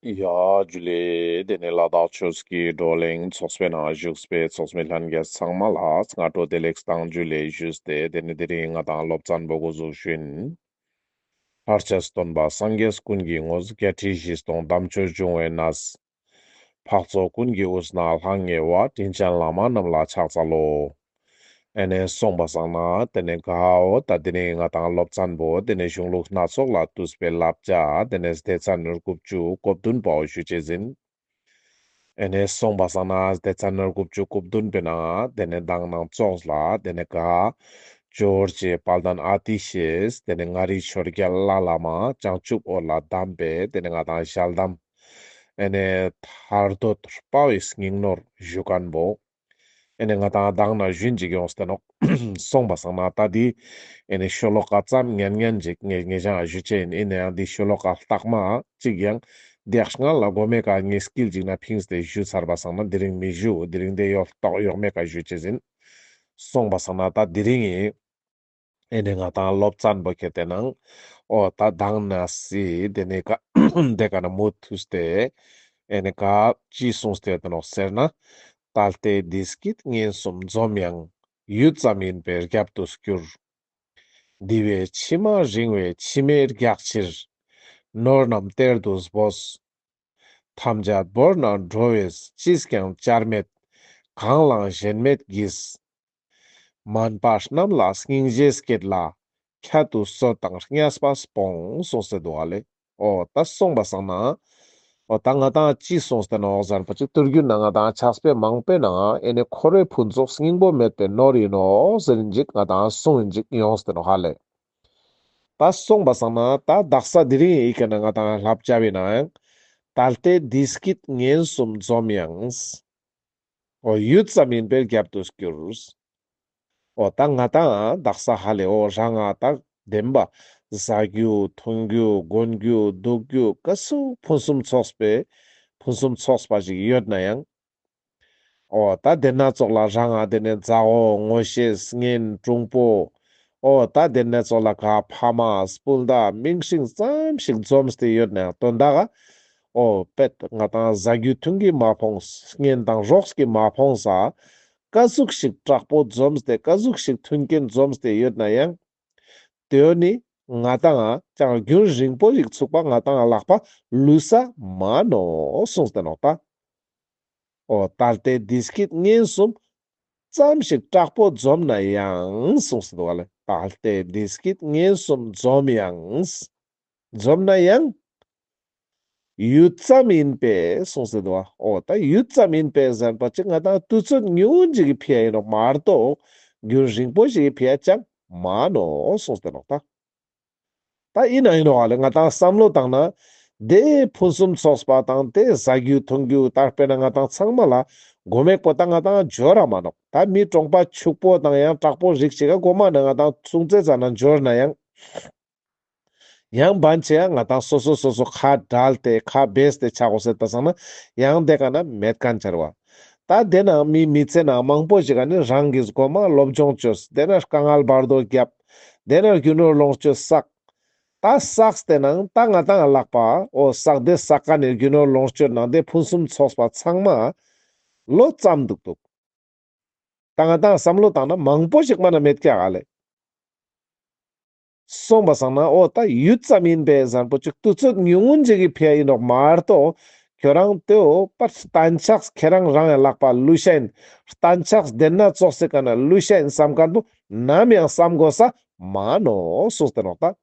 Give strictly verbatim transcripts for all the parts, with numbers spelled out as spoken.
ཡ་ཇུ་ལེ། དེ་ནས་ལ་དྭགས་ཆོས་ཀྱི་བགྲོ་གླེང་ཚོགས་པའི་ནང་བཞུགས་པའི་ཚོགས་མི་ལྷན་རྒྱས་ཚང་མ་ལ་སྔ་དྲོ་བདེ་ལེགས་དང་ཇུ་ལེ་ཞུས་ཏེ། དེ་ནས་དེ་རིང་ང་དང་སློབ་ཚན་པོ་འགོ་འཛུགས་ཞུ་ཡིན། ལྷར་བཅས་སྟོན་པ་སངས་རྒྱས་ཀུན་གྱི་ངོ་བོ། བརྒྱད་ཁྲི་བཞི་སྟོང་དམ་ཆོས་འབྱུང་བའི་གནས། འཕགས་ཚོགས་ཀུན་གྱི་དབུས་ན་ལྷང་ངེ་བ། དྲིན་ཅན་བླ་མ་རྣམས་ལ་ཕྱག་འཚལ་ལོ། ཨེ་ནེ་སོང་པ་སང་ན་དེ་ནས་གའོ་ད་དེ་ནས་ང་དང་སློབ་ཚན་པོ་དེ་ནས་གཞུང་ལུགས་སྣ་ཚོགས་ལས་བཏུས་པའི་བསླབ་བྱ་དེ་ནས་སྡེ་ཚན་དགུ་བཅུ་གོ་བདུན་པའོ་ཞུ་ཅེས་ཡིན། ཨེ་ནེ་སོང་པ་སང་ན་སྡེ་ཚན་དགུ་བཅུ་གོ་བདུན་པའི་ནང་དེ་ནས་མདང་ནང་ཙོགས་ལ་དེ་ནས་ག་ཇོ་བོ་རྗེ་དཔལ་ལྡན་ཨ་ཏི་ཤས་དེ་ནས་མངའ་རིས་ཆོས་རྒྱལ་ལྷ་བླ་མ་བྱང་ཆུབ་འོད་ལ་གདམས་པའི་དེ་ནས་ང་དང་ཞལ་གདམས། ཨེ་ནེ་ཐར་འདོད་དཔའ་བོའི་སྙིང་ནོར་ཞུ་མཁན་པོ། ཨེ་ནེ་ང་དང་མདང་ནང་ཞུན་ཅིག་ཡོངས་ཏེ་ནོག་སོང་པ་སང་ན་ད་དེ་ཨེ་ནེ་ཤོ་ལོ་ཀ་ཙམ་ཉན་ཉན་ཅིག་ངེ་ངེ་ཅང་ཞུ་ཅེས་ཡིན། ཨིན་ནའང་དེ་ཤོ་ལོ་ཀ་ལྟག་མ་ཅིག་ཡང་དེ་སྔ་ལ་གོ་མེ་ཀ་ངེ་སྐིལ་ཅིག་ན་ཕིངས་ཏེ་ཞུ་ཚར་པ་སང་ན་དེ་རིང་མི་ཞུ། དེ་རིང་དེ་ཡོད་ཏོག་ཡོག་མེ་ཀ་ཞུ་ཅེས་ཡིན། སོང་པ་སང་ན་ད་དེ་རིང་ཨིན། ཨེ་ནེ་ང་དང་སློབ་ཚན་པོ་ཁྱེར་ཏེ་ནང་འོ་ད་མདང་ནས་སི་དེ་ནས་ཀ་དེ་ཀ་ན་མུ་མཐུད་དེ་ཨེ་ནེ་ཀ་ཅི་གསུངས་ཏེ་ཡོད་ནོག་ཟེར་ན། ད་ལྟའི་བདེ་སྐྱིད་ངན་གསུམ་འཛོམས་ཡང་། ཡུད་ཙམ་ཡིན་པས་རྒྱབ་ཏུ་སྐྱུར། འདི་བས་ཕྱི་མ་རིང་བའི་ཕྱི་མའི་རྒྱགས་ཕྱིར། ནོར་རྣམས་གཏེར་དུ་སྦོས། ཐམས་ཅད་བོར་ན་འགྲོ་བས་ཅིས་ཀྱང་བྱར་མེད། གང་བླངས་གཞན་མེད་ཀྱིས། སྨན་པ་རྣམས་ལ་སྙིང་རྗེ་བསྐྱེད་ལ། ཁྱད་དུ་གསོད་དང་བརྙས་པ་སྤོངས། གསུངས་ཏེ་འདུག་ཨ་ལེ། འོ་ད་སོང་པ་སང་ན་འོ་ད་ང་དང་ཅི་གསུངས་ཏེ་ནོག་ཟེར་ན་པ་ཅིག་ཏུར་རྒྱུད་ན་ང་དང་ཕྱག་དཔེ་མང་པོའི་ནང་ཨེ་ནེ་འཁོར་བའི་ཕུན་ཚོགས་སྙིང་པོ་མེད་པའི་ནོར་ཡིན་ནོག་ཟེར་ཅིག་ང་དང་གསུངས་ཅིག་ཡོངས་ཏེ་ནོག་ཧ་ལེ། ད་སོང་པ་སང་ན་ད་དག་ས་དེ་རིང་ཡི་གེ་ན་ང་དང་བསླབ་བྱ་བའི་ནང་ད་ལྟའི་བདེ་སྐྱིད་ངན་གསུམ་འཛོམས་ཡང་། འོ་ཡུད་ཙམ་ཡིན་པས་རྒྱབ་ཏུ་སྐྱུར། འོ་ད་ང་དང་དག་ས་ཧ་ལེ་འོ་རང་ང་ད་བདེན་པ་ཟ་རྒྱུ་འཐུང་རྒྱུ་གོན་རྒྱུ་འདུག་རྒྱུ་ཀ་ཟུག་ཕུན་སུམ་ཚོགས་པའི་ཕུན་སུམ་ཚོགས་པ་ཞིག་ཡོད་ན་ཡང་། འོ་ད་དེ་ན་ཙོགས་ལ་རང་ང་དེ་ནས་མཛའ་བོ་ངོ་ཤེས་གཉེན་དྲུང་པོ། འོ་ད་དེ་ན་ཙོགས་ལ་ག་ཕ་མ་སྤུན་ཟླ་མིང་སྲིང་ཙམ་ཞིག་འཛོམས་ཏེ་ཡོད་ན་ཡང་དོན་དག་ག་འོ་པད་ང་དང་ཟ་རྒྱུ་འཐུང་རྒྱུ་མ་ཕོངས། གཉེན་དང་རོགས་ཀྱིས་མ་ཕོངས་ས། ཀ་ཟུག་ཞིག་དྲག་པོ་འཛོམས་ཏེ་ཀ་ཟུག་ཞིག་མཐུན་རྐྱེན་འཛོམས་ཏེ་ཡོད་ན་ཡང་དེ་ནི་ང་དང་ང་ཅང་རྒྱུན་རིང་པོ་ཞིག་ཚུགས་པ་ང་དང་ང་ལག་པ་ལུས་ས་མ་ནོག་གསུངས་ཏེ་ནོག་ད། འོ་ད་ལྟའི་བདེ་སྐྱིད་ངན་གསུམ་ཙམ་ཞིག་དྲག་པོ་འཛོམས་ན་ཡང་གསུངས་ཏེ་འདུག་ལེ། ད་ལྟའི་བདེ་སྐྱིད་ངན་གསུམ་འཛོམས་ཡང་། འཛོམས་ན་ཡང་། ཡུད་ཙམ་ཡིན་པས་གསུངས་ཏེ་འདུག་འོ་ད་ཡུད་ཙམ་ཡིན་པས་ཟེར་པ་ཅིག་ང་དང་དུས་ཚོད་ཉུང་ངུན་ཅིག་གི་ཕི་ཡ་ཡིན་ནོག་མ་གཏོགས་རྒྱུན་རིང་པོ་ཞིག་གི་ཕི་ཡ་ཅང་མ་ནོག་གསུངས་ཏེ་ནོག་ད། ད་ཡིན་ན་ཡིན་ནོག་ལེ། ང་དང་བསམ་བློ་བཏང་ན་དེ་ཕུན་སུམ་ཚོགས་པ་དང་དེ་ཟ་རྒྱུ་འཐུང་རྒྱུ་ད་དཔེར་ན་ང་དང་ཚང་མ་ལ་གོ་མེག་པོ་ད་ང་དང་འབྱོར་ར་མ་ནོག་ད་མི་གྲོང་པ་ཕྱུག་པོ་དང་ཡང་དྲག་པོ་རིགས་ཅིག་ག་གོ་མ་ན་ང་དང་ཚུང་ཙེ་ཙ་ན་འབྱོར་ན་ཡང་། ཡང་བན་ཆེ་ཡང་ང་དང་སོ་སོ་སོ་སོ་ཁ་བྲལ་ཏེ་ཁ་བེས་ཏེ་ཆ་གོས་ཟེར་ད་སང་ན་ཡང་དེ་ཀ་ན་མེད་མཁན་ཆ་ར་བ། ད་དེ་ན་མི་མི་ཚེ་ན་མང་པོ་ཞིག་ག་ནི་རང་གིས་གོ་མ་སློབ་སྦྱོང་བཅོས། དེ་ན་དཀའ་ངལ་བར་དོ་བརྒྱབ། དེ་ན་རྒྱུ་ནོར་ལོངས་སྤྱོད་བསགས། ད་བསགས་ཏེ་ནང་ད་ང་དང་ལག་པ་འོ་བསགས་དེ་བསགས་ཀ་ནི་རྒྱུ་ནོར་ལོངས་སྤྱོད་ནང་དེ་ཕུན་སུམ་ཚོགས་པ་ཚང་མ་ལོ་ཙམ་འདུག་འདུག་ད་ང་དང་བསམ་བློ་བཏང་ན་མང་པོ་ཞིག་མ་ན་མེད་ཀྱག་ལེ། སོང་པ་སང་ན་འོ་ད་ཡུད་ཙམ་ཡིན་པས་ཟེར་པོ་ཅིག་དུས་ཚོད་ཉུང་ངུན་ཅིག་གི་ཕི་ཡ་ཡིན་ནོག་མ་གཏོགས་ཁྱོད་རང་དེའོ་པར་གཏན་ཆགས་ཁྱེད་རང་རང་ཡང་ལག་པ་ལུས་ཤ་ཡིན། གཏན་ཆགས་དེ་ན་ཙོགས་སེ་ཀ་ན་ལུས་ཤ་ཡིན་བསམ་མཁན་པོ་ནམ་ཡང་བསམ་དགོས་ས་མ་ནོག་གསུངས་ཏེ་ནོག་ད།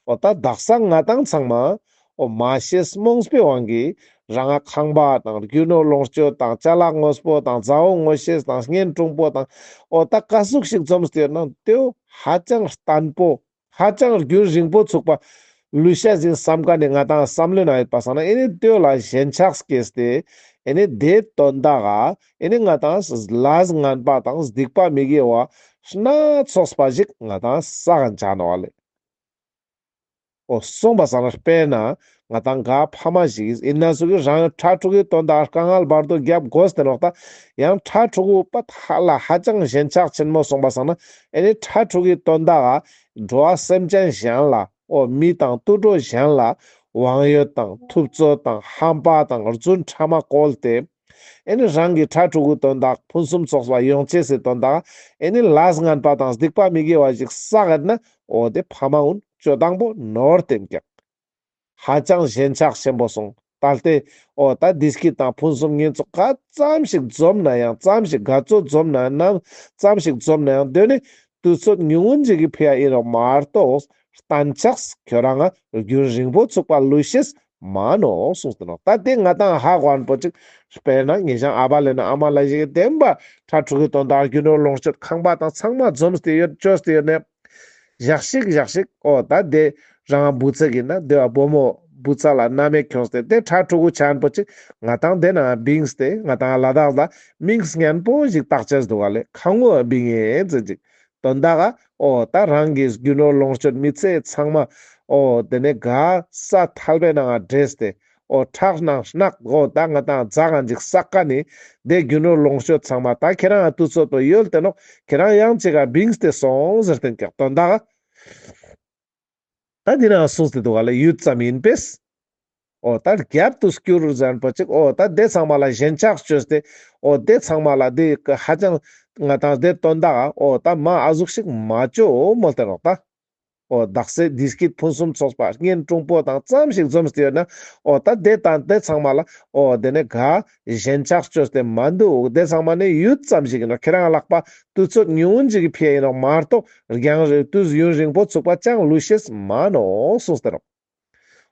འོ་ད་དག་ས་ང་དང་ཚང་མ་འོ་མ་ཤེས་རྨོངས་པའི་དབང་གིས་རང་ང་ཁང་པ་དང་རྒྱུ་ནོར་ལོངས་སྤྱོད་དང་ཅ་ལག་དངོས་པོ་དང་མཛའ་བོ་ངོ་ཤེས་དང་གཉེན་དྲུང་པོ་དང་འོ་ད་ཀ་ཟུག་ཞིག་འཛོམས་ཏེ་ཡོད་ན་དེའོ་ཧ་ཅང་བརྟན་པོ་ཧ་ཅང་རྒྱུན་རིང་པོ་ཚུགས་པ་ལུས་ཤ་ཟིན་བསམ་མཁན་ནི་ང་དང་བསམ་བློའི་ནང་ཡོད་པ་སང་ན་ཨེ་ནི་དེའོ་ལ་ཞེན་ཆགས་སྐྱེས་ཏེ་ཨེ་ནི་དེའི་དོན་དག་ག་ཨེ་ནི་ང་དང་ལས་ངན་པ་དང་སྡིག་པ་མི་དགེ་བ་སྣ་ཚོགས་པ་ཞིག་ང་དང་བསགས་ཆ་ནོག་ལེ། འོ་སོང་པ་སང་ན་དཔེར་ན་ང་དང་ག་ཕ་མ་ཞིག་ཡིན་ན་ཟུག་གི་རང་ཕྲུ་གུའི་དོན་དག་དཀའ་ངལ་བར་དོ་རྒྱབ་དགོས་ཏེ་ནོག་ད། ཡང་ཕྲུ་གུ་པ་ཧ་ལ་ཧ་ཅང་ཞེན་ཆགས་ཆེན་མོ་སོང་པ་སང་ན་ཨེ་ནི་ཕྲུ་གུའི་དོན་དག་ག་འགྲོ་བ་སེམས་ཅན་གཞན་ལ་འོ་མི་དང་དུད་འགྲོ་གཞན་ལ་ དབང་ཡོད་དང་ཐུབ་ཚོད་དང་ཧམ་པ་དང་རྫུན་ཕྲ་མ་བཀོལ་ཏེ། ཨེ་ནི་རང་གི་ཕྲུ་གུའི་དོན་དག་ཕུན་སུམ་ཚོགས་པ་ཡོང་ཅེས་སི་དོན་དག་ཨེ་ནི་ལས་ངན་པ་དང་སྡིག་པ་མི་དགེ་བ་ཞིག་བསགས་ན་འོ་དེ་ཕ་མ་གུན་ཅོ་དང་པོ་ནོར་ཏེ་ཀྱག་ཧ་ཅང་ཞེན་ཆགས་ཆེན་པོ་སོང་། ད་ལྟའི་འོ་ད་བདེ་སྐྱིད་དང་ཕུན་སུམ་ཉེན་ཚོགས་ག་ཙམ་ཞིག་འཛོམས་ན་ཡང་ཙམ་ཞིག་དགའ་ཚོར་འཛོམས་ན་ནམ་ཙམ་ཞིག་འཛོམས་ན་ཡང་དོན་ནི་དུས་ཚོད་ཉུང་ངུན་ཞིག་གི་ཕི་ཡ་ཨིན་ནོག་མ་གཏོགས་གཏན་ཆགས་ཁྱོད་རང་ང་རྒྱུན་རིང་པོ་ཚུགས་པ་ལུས་ཤེས་མ་ནོག་གསུངས་ཏེ་ནོག་ད་དེ་ང་དང་ཧ་གོ་ཁན་པོ་ཅིག་དཔེར་ན་ངེ་ཞང་ཨ་བ་ལེ་ན་ཨ་མ་ལེ་ཞིག་གི་བདེན་པ་ཕྲུ་གུའི་དོན་དག་རྒྱུ་ནོར་ལོངས་སྤྱོད་ཁང་པ་དང་ཚང་མ་འཛོམས་ཏེ་ཡོད་ཅོས་ཏེ་ཡོད་ནས། ཞག་ཞིག་ཞག་ཞིག་འོ་ད་དེ་རང་བུ་ཚ་གི་ན་དེ་བ་བུ་མོ་བུ་ཚ་ལ་མནའ་མ་ཁྱོངས་ཏེ་དེ་ཕྲུ་གུ་ཆ་ཁན་པོ་ཅིག་ང་དང་དེ་ན་བིངས་ཏེ་ང་དང་ལ་དྭགས་ལ་མིང་སྙན་པོ་ཞིག་བཏགས་ཅེས་འདུག་ག་ལེ། ཁ་ངོ་བིང་ངེ་ཟེར་ཅིག་དོན་དག་ག་འོ་ད་རང་གི་རྒྱུ་ནོར་ལོངས་སྤྱོད་མི་ཚེ་ཚང་མ་འོ་དེ་ནས་ག་ས་ཐལ་བའི་ནང་ང་འདྲེས་ཏེ། འོ་ཁྲག་ནང་རྣག་འོ་ད་ང་དང་རྫ་གང་ཅིག་བསགས་ཀ་ནི་དེ་རྒྱུ་ནོར་ལོངས་སྤྱོད་ཚང་མ་ད་ཁྱེད་རང་ང་དུས་ཚོད་པོ་ཡོལ་ཏེ་ནོག་ཁྱེད་རང་ཡང་ཅིག་ག་བིངས་ཏེ་སོང་ཟེར་ཏེ་ཀྱག་དོན་དག་ག་ད་འདི་ན་གསུངས་ཏེ་འདུག་ག་ལེ། ཡུད་ཙམ་ཡིན་པས། འོ་ད་རྒྱབ་ཏུ་སྐྱུར་ཟེར་ཁན་པོ་ཅིག་འོ་ད་དེ་ཚང་མ་ལ་ཞེན་ཆགས་ཅོས་ཏེ་འོ་དེ་ཚང་མ་ལ་དེ་ཧ་ཅང་ང་དང་དེ་དོན་དག་ག་འོ་ད་མ་ཨ་ཟུག་ཞིག་མ་ཅོ་མོལ་ཏེ་ནོག་ད། འོ་དག་ས་བདེ་སྐྱིད་ཕུན་སུམ་ཚོགས་པ་གཉེན་དྲུང་པོ་དང་ཙམ་ཞིག་འཛོམས་ཏེ་ཡོད་ན་འོ་ད་དེ་དང་དེ་ཚང་མ་ལ་འོ་དེ་ནས་ག་ཞེན་ཆགས་ཅོས་ཏེ་མ་འདུག་དེ་ཚང་མ་ནི་ཡུད་ཙམ་ཞིག་ཨིན་ནོག་ཁྱེད་རང་ལག་པ་དུས་ཚོད་ཉུང་ངུན་ཞིག་གི་ཕི་ཡ་ཨིན་ནོག་མ་གཏོགས་རྒྱང་རིང་དུས་ཡུན་རིང་པོ་ཚུགས་པ་ཅང་ལུས་ཤེས་མ་ནོག་གསུངས་ཏེ་ནོག་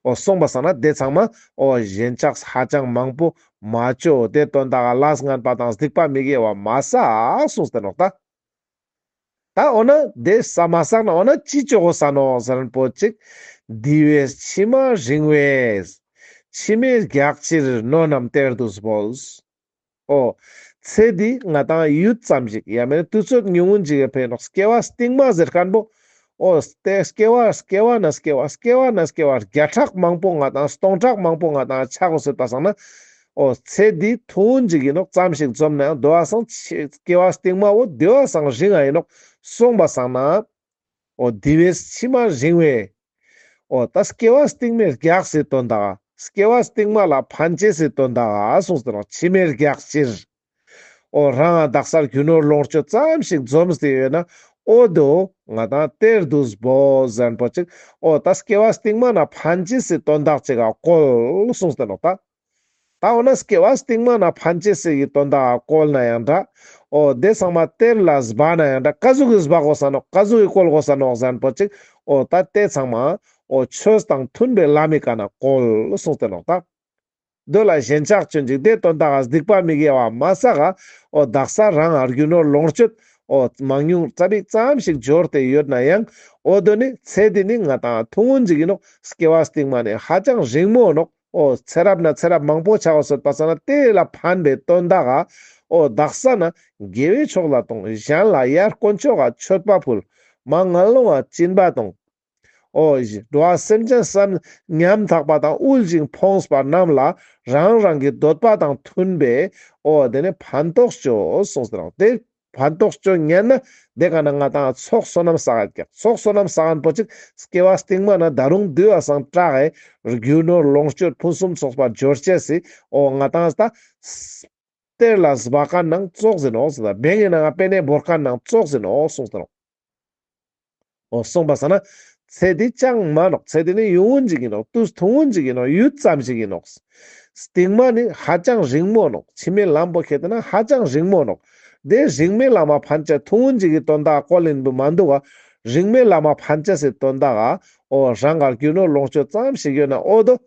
འོ་སོང་པ་སང་ན་དེ་ཚང་མ་འོ་ཞེན་ཆགས་ཧ་ཅང་མང་པོ་མ་ཅོ་དེ་དོན་དག་ག་ལས་ངན་པ་དང་སྡིག་པ་མི་དགེ་བ་མ་བསགས་གསུངས་ཏེ་ནོག་ད། ད་འོ་ན་དེ་བསགས་མ་བསགས་ན་འོ་ན་ཅི་ཅོ་གོས་ས་ནོག་ཟེར་ཁན་པོ་ཅིག་འདི་བས་ཕྱི་མ་རིང་བས། ཕྱི་མའི་རྒྱགས་ཕྱིར་སྣོད་རྣམས་གཏེར་དུ་སྦོལ། འོ། ཚེ་འདི་ང་དང་ཡུད་ཙམ་ཞིག་ཡང་མེན་ན་དུས་ཚོད་ཉུང་ངུན་ཞིག་གི་ཕི་ཡ་ཨིན་ནོག་སྐྱེ་བ་སྟིང་མ་ཟེར་ཁན་པོ། འོ་སྟེ་སྐྱེ་བ་སྐྱེ་བ་ན་སྐྱེ་བ་སྐྱེ་བ་ན་སྐྱེ་བ་བརྒྱ་ཕྲག་མང་པོ་ང་དང་སྟོང་ཕྲག་མང་པོ་ང་དང་ཆ་གོས་ཟེར་པ་སང་ན། འོ་ཚེ་འདི་ཐུང་ངུན་ཞིག་ཨིན་ནོག་ཙམ་ཞིག་འཛོམས་ན་ཡང་དོ་བ་སང་ཆེ་སྐྱེ་བ་སྟིང་མ་བོ་དེ་བ་སང་རིང་ང་ཨིན་ནོག་སོང་པ་སང་ན། འོ་འདི་བས་ཕྱི་མ་རིང་བས། འོ་ད་སྐྱེ་བ་སྟིང་མའི་རྒྱགས་སི་དོན་དག་ག་སྐྱེ་བ་སྟིང་མ་ལ་ཕན་ཅེས་སི་དོན་དག་ག་གསུངས་ཏེ་ནོག་ཕྱི་མའི་རྒྱགས་ཕྱིར། འོ་རང་ང་དག་ས་རྒྱུ་ནོར་ལོངས་སྤྱོད་ཙམ་ཞིག་འཛོམས་ཏེ་ཡོད་ན་འོ་དོ་ང་དང་གཏེར་དུ་སྦོ་ཟེར་ཁན་པོ་ཅིག་འོ་ད་སྐྱེ་བ་སྟིང་མ་ན་ཕན་ཅེས་སི་དོན་དག་ཅིག་ག་བཀོལ་གསུངས་ཏེ་ནོག་ད། ད་འོ་ན་སྐྱེ་བ་སྟིང་མ་ན་ཕན་ཅེས་སི་གི་དོན་དག་ག་བཀོལ་ན་ཡང་འདྲ། འོ་དེ་ཚང་མ་གཏེར་ལ་སྦ་ན་ཡང་འདྲ། ག་ཟུག་གི་སྦ་གོས་ས་ནོག་ག་ཟུག་གི་བཀོལ་གོས་ས་ནོག་ཟེར་ཁན་པོ་ཅིག་འོ་ད་དེ་ཚང་མ་འོ་ཆོས་དང་མཐུན་པའི་ལམ་མི་ཀ་ན་བཀོལ་གསུངས་ཏེ་ནོག་ད། དོ་ལ་ཞེན་ཆགས་ཅོ་ཅིག་དེ་དོན་དག་ག་སྡིག་པ་མི་དགེ་བ་མ་བསགས་ག་འོ་དག་ས་རང་ང་རྒྱུ་ནོར་ལོངས་སྤྱོད་འོ་མང་ཉུང་ཙ་པིག་ཙམ་ཞིག་འབྱོར་ཏེ་ཡོད་ན་ཡང་འོ་དོ་ནི་ཚེ་འདི་ནི་ང་དང་ཐུང་ངུན་ཞིག་ཨིན་ནོག་སྐྱེ་བ་སྟིང་མ་ནི་ཧ་ཅང་རིང་མོ་ནོག་འོ་ཚེ་རབས་ན་ཚེ་རབས་མང་པོ་ཆ་གོས་ཟེར་པ་སང་ན་དེ་ལ་ཕན་པའི་དོན་དག་ག་འོ་དག་ས་ན་དགེ་བའི་ཕྱོགས་ལ་ལྟུང་། གཞན་ལ་ཡར་དཀོན་མཆོག་ག་མཆོད་པ་ཕུལ། མར་ངན་སློང་ང་སྦྱིན་པ་གཏོང་། འོ་འགྲོ་བ་སེམས་ཅན་བསམ་ཉམ་ཐག་པ་དང་དབུལ་ཞིང་ཕོངས་པ་རྣམས་ལ་རང་རང་གི་འདོད་པ་དང་མཐུན་པའི་འོ་དེ་ནི་ཕན་ཐོགས་ཅོ་གསུངས་ཏེ་ནོག་དེ་ཕན་ཐོགས་ཅོ་ཉན་ན་དེ་ཀ་ན་ང་དང་ཚོགས་བསོད་ནམས་བསགས་ཡོད་ཀྱག་ཚོགས་བསོད་ནམས་བསགས་ཁན་པོ་ཅིག་སྐྱེ་བ་སྟིང་མ་ན་ད་རུང་དེ་བ་སང་དྲག་གི་རྒྱུ་ནོར་ལོངས་སྤྱོད་ཕུན་སུམ་ཚོགས་པ་འབྱོར་ཅེས་སི་འོ་ང་དང་ད་གཏེར་ལ་སྦ་ཁན་ནང་ཙོགས་ཨིན་ནོག་ཟེར་ད། བེང་གི་ནང་ང་པེ་ནེ་བོར་ཁན་ནང་ཙོགས་ཨིན་ནོག་གསུངས་ཏེ་ནོག་འོ་སོང་པ་སང་ན་ཚེ་འདི་ཅང་མ་ནོག་ཚེ་འདི་ནི་ཡུན་ངུན་ཞིག་ཨིན་ནོག་དུས་ཐུང་ངུན་ཞིག་ཨིན་ནོག་ཡུད་ཙམ་ཞིག་ཨིན་ནོག་སྟིང་མ་ནི་ཧ་ཅང་རིང་མོ་ནོག་ཕྱི་མའི་ལམ་པོ་ཁྱེར་ཏེ་ན་ཧ་ཅང་རིང་མོ་ནོག་དེ་རིང་མའི་ལམ་མ་ཕན་ཅེས་ཐུང་ངུན་ཞིག་གི་དོན་དག་བཀོལ་ཨིན་པོ་མ་འདུག་ག་རིང་མའི་ལམ་མ་ཕན་ཅེས་སི་དོན་དག་ག་འོ་རང་ང་རྒྱུ་ནོར་ལོངས་སྤྱོད་ཙམ་ཞིག་ཡོད་ན་འོ་དོ་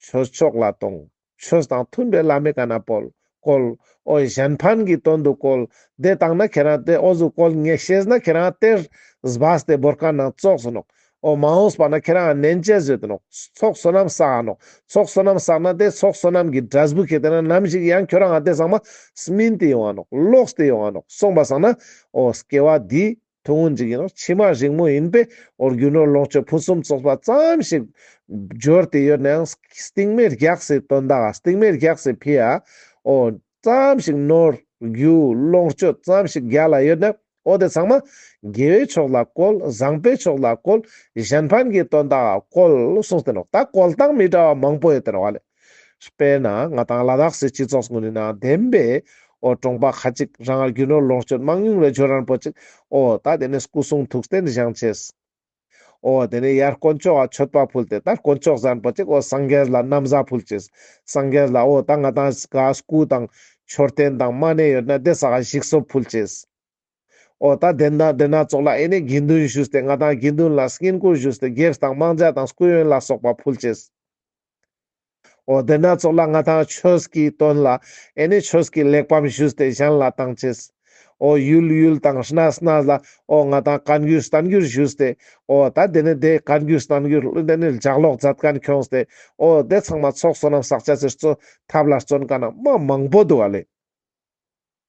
ཆོས་ཕྱོགས་ལ་ལྟུང་། ཆོས་དང་མཐུན་པའི་ལམ་མི་ཀ་ན་བཀོལ། འོ་གཞན་ཕན་གྱི་དོན་དུ་བཀོལ། དེ་བཏང་ན་ཁྱེད་རང་དེ་འོ་ཟུག་བཀོལ་ངེས་ཤེས་ན་ཁྱེད་རང་གཏེར་སྦས་ཏེ་བོར་ཁན་ནང་ཙོགས་ཨིན་ནོག་འོ་མ་འོངས་པ་ན་ཁྱེད་རང་ནན་ཅེས་ཡོད་ནོག་ཚོགས་བསོད་ནམས་བསགས་ནོག་ཚོགས་བསོད་ནམས་བསགས་ན་དེ་ཚོགས་བསོད་ནམས་ཀྱི་འབྲས་བུ་ཁྱེར་ཏེ་ན་ནམ་ཞིག་ཡང་ཁྱོད་རང་ང་དེ་ཚང་མ་སྨིན་ཏེ་ཡོང་ང་ནོག་ལོག་སྟེ་ཡོང་ང་ནོག་སོང་པ་སང་ན་འོ་སྐྱེ་བ་འདི་ཐུང་ངུན་ཞིག་ཨིན་ནོག་ཕྱི་མ་རིང་མོ་ཨིན་པས། འོ་རྒྱུ་ནོར་ལོངས་སྤྱོད་ཕུན་སུམ་ཚོགས་པ་ཙམ་ཞིག་འབྱོར་ཏེ་ཡོད་ན་ཡང་སྟིང་མའི་རྒྱགས་སི་དོན་དག་ག་སྟིང་མའི་རྒྱགས་སི་ཕི་ཡ་འོ་ཙམ་ཞིག་ནོར་རྒྱུ་ལོངས་སྤྱོད་ཙམ་ཞིག་རྒྱལ་ལ་ཡོད་ན་ འོ་དེ་ཚང་མ་དགེ་བའི་ཕྱོགས་ལ་བཀོལ། བཟང་པོའི་ཕྱོགས་ལ་བཀོལ། གཞན་ཕན་གྱི་དོན་དག་བཀོལ་གསུངས་ཏེ་ནོག། ད་བཀོལ་སྟངས་མི་འདྲ་བ་མང་པོ་ཡོད་དེ་ནོག་ཨ་ལེ། དཔེར་ན་ང་དང་ལ་དྭགས་སི་སྤྱི་ཚོགས་ཀུན་ནི་ནང་བདེན་པའི་འོ་གྲོང་པ་ཁ་ཅིག་རང་རྒྱུ་ནོར་ལོངས་སྤྱོད་མང་ཉུང་ལས་འབྱོར་རན་པོ་ཅིག། འོ་ད་དེ་ནས་སྐུ་གསུང་ཐུགས་རྟེན་བཞེངས་ཅེས། འོ་དེ་ནས་ཡར་དཀོན་མཆོག་ག་མཆོད་པ་ཕུལ་ཏེ། ད་དཀོན་མཆོག་ཟེར་རན་པོ་ཅིག་འོ་སངས་རྒྱས་ལ་ན་བཟའ་ཕུལ་ཅེས། སངས་རྒྱས་ལ་འོ་ད་ང་དང་ག་སྐུ་དང་མཆོད་རྟེན་དང་མ་ཎི་ཡོད་ན་དེ་ས་ག་ཞིག་གསོ་ཕུལ་ཅེས། འོ་ད་དེ་ན་དེ་ན་ཙོགས་ལ་ཨེ་ནི་དགེ་འདུན་ཞུས་ཏེ། ང་དང་དགེ་འདུན་ལ་བསྙེན་བཀུར་ཞུས་ཏེ། རྒྱལ་དང་དམངས་ཆ་དང་སྐུ་ཡོན་ལ་སོགས་པ་ཕུལ་ཅེས། འོ་དེ་ན་ཙོགས་ལ་ང་དང་ཆོས་ཀྱི་དོན་ལ་ཨེ་ནི་ཆོས་ཀྱི་གླེགས་བམ་ཞུས་ཏེ་གཞན་ལ་བཏང་ཅེས། འོ་ཡུལ་ཡུལ་དང་གནས་གནས་ལ་འོ་ང་དང་བཀའ་འགྱུར་བསྟན་འགྱུར་ཞུས་ཏེ། འོ་ད་དེ་ནས་དེ་བཀའ་འགྱུར་བསྟན་འགྱུར་དེ་ནས་ལྗགས་ཀློག་མཛད་མཁན་ཁྱོངས་ཏེ། འོ་དེ་ཚང་མ་ཚོགས་བསོད་ནམས་བསགས་ཅེས་སི་ཐབས་ལ་བརྩོན་མཁན་མ་མང་པོ་འདུག་ཨ་ལེ།